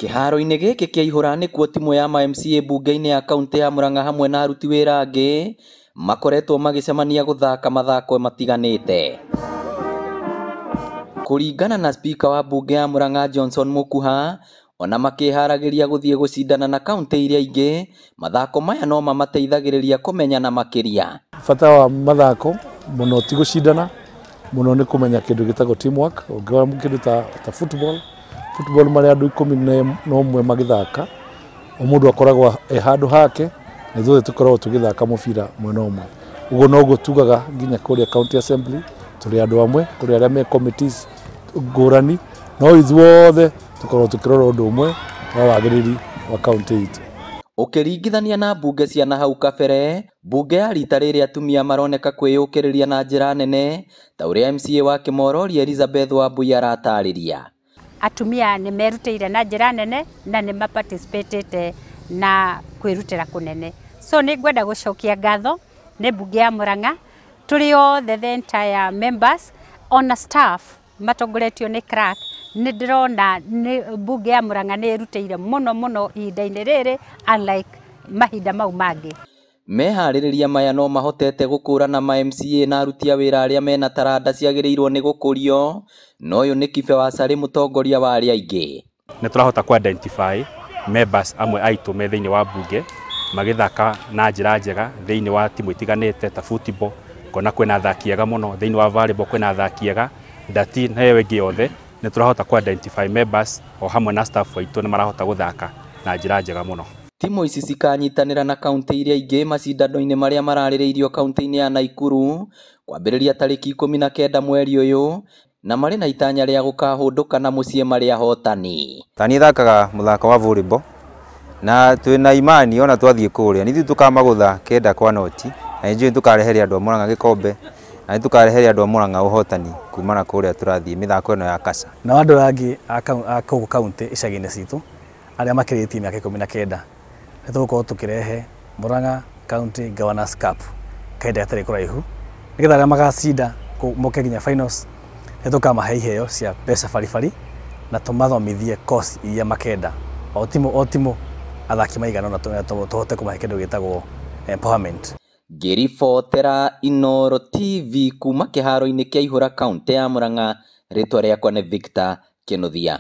Kĩharo-inĩ gĩkĩ kĩa Ihũra nĩkuo timũ ya ma MCA mbunge-inĩ ya kaũntĩ ya Murang'a hamwe na aruti wĩra angĩ makoretwo magĩcemania gũthaka mathako matiganĩte. Kũringana na spika wa mbunge ya Murang'a Johnson Mukuha, ona makĩharagĩria gũthiĩ gũcindana na kaũntĩ iria ingĩ, mathako maya no mamateithagĩrĩria kũmenyana makĩria. Bata wa mathako mũno ti gũcindana, mũno nĩ kũmenya kĩndũ gĩtagwo teamwork. Ũngĩrora kĩndũ ta football, football marĩ andũ 11 magĩthaka, o mũndũ akoragwo e handũ hake, na ithuothe tũkoragwo tũgĩthaka mũbira mwena ũmwe. Ũguo noguo tugaga nginya kũrĩa county assembly, tũrĩ andũ amwe, kũrĩ arĩa me committees ngũrani, no ithuothe tũkoragwo tũkĩrora ũndũ ũmwe wa wagĩrĩri wa kaũntĩ itũ. Ũkĩringithania na mbunge cia na hau kabere, mbunge ya rita rĩrĩ atumia maroneka kwĩyũkĩrĩria na njĩra nene ta ũrĩa MCA wa Kĩmorori Elizabeth Wambui aratarĩria. Atumia nĩ merutĩire na njĩra nene na nĩ maparticipatĩte na kwĩrutĩra kũnene. So nĩ ngwenda gũcokia ngatho nĩ mbunge ya Murang'a, tũrĩ othe the entire members ona staff matongoretio nĩ clerk. Nĩ ndĩrona nĩ mbunge ya Murang'a nĩ ĩrutĩire mũno mũno ihinda-inĩ rĩrĩ unlike mahinda mau mangĩ. Meharĩrĩria maya no mahotete gũkũrana ma MCA na aruti a wĩra arĩa mena taranda ciagĩrĩirwo nĩ gũkũrio, na ũyũ nĩ Kibe wa Carĩ mũtongoria wa arĩa aingĩ. Nĩ tũrahota ku identify members amwe aitũ me thĩinĩ wa mbunge magĩthaka na njĩra njega thĩinĩ wa timu itiganĩte ta football, kona kwĩna athaki ega mũno thĩinĩ wa volleyball, kwĩna athaki ega ndati na ĩyo ĩngĩ yothe. Nĩ tũrahota ku identify members o hamwe na staff aitũ nĩ marahota gũthaka na njĩra njega mũno. Timu ici cikanyitanĩra na kaũntĩ iria ingĩ macindano-inĩ marĩa mararĩrĩirio kaũntĩ-inĩ ya Naikuru kwambĩrĩria tarĩki 19 mweri ũyũ, na marĩ na itanya rĩa gũkahũndũka na mũciĩ marĩ ahotani. Ta niĩ thakaga mũthako wa volleyball na twĩna imani ona twathiĩ kũrĩa nithuĩ tũkamagũtha 9-0, na nĩnjũĩ nĩtũkarehere andũ a Murang'a gĩkombe na nĩtũkarehere andũ a Murang'a ũhotani kuma na kũrĩa tũrathiĩ mĩthako ĩno ya kasa. Na andũ angĩ a kũu kaũntĩ icagi-inĩ citũ arĩa makĩrĩtie mĩaka 19 nĩ tũgũkorwo tũkĩrehe Murang'a County Governors Cup kahinda gatarĩ kũraihu, nĩgetha arĩa magacinda moke nginya finals nĩ tũkamahe iheo cia mbeca baribari na tũmathomithie course iria makenda. O timu athaki maigana ũna tũhote kũmahe kĩndũ gĩtagwo empowerment. Ngĩribotera Inooro TV kuma kĩharo-inĩ kĩa Ihũra kaũntĩ ya Murang'a, rĩtwa rĩakwa nĩ Victor Kĩnuthia.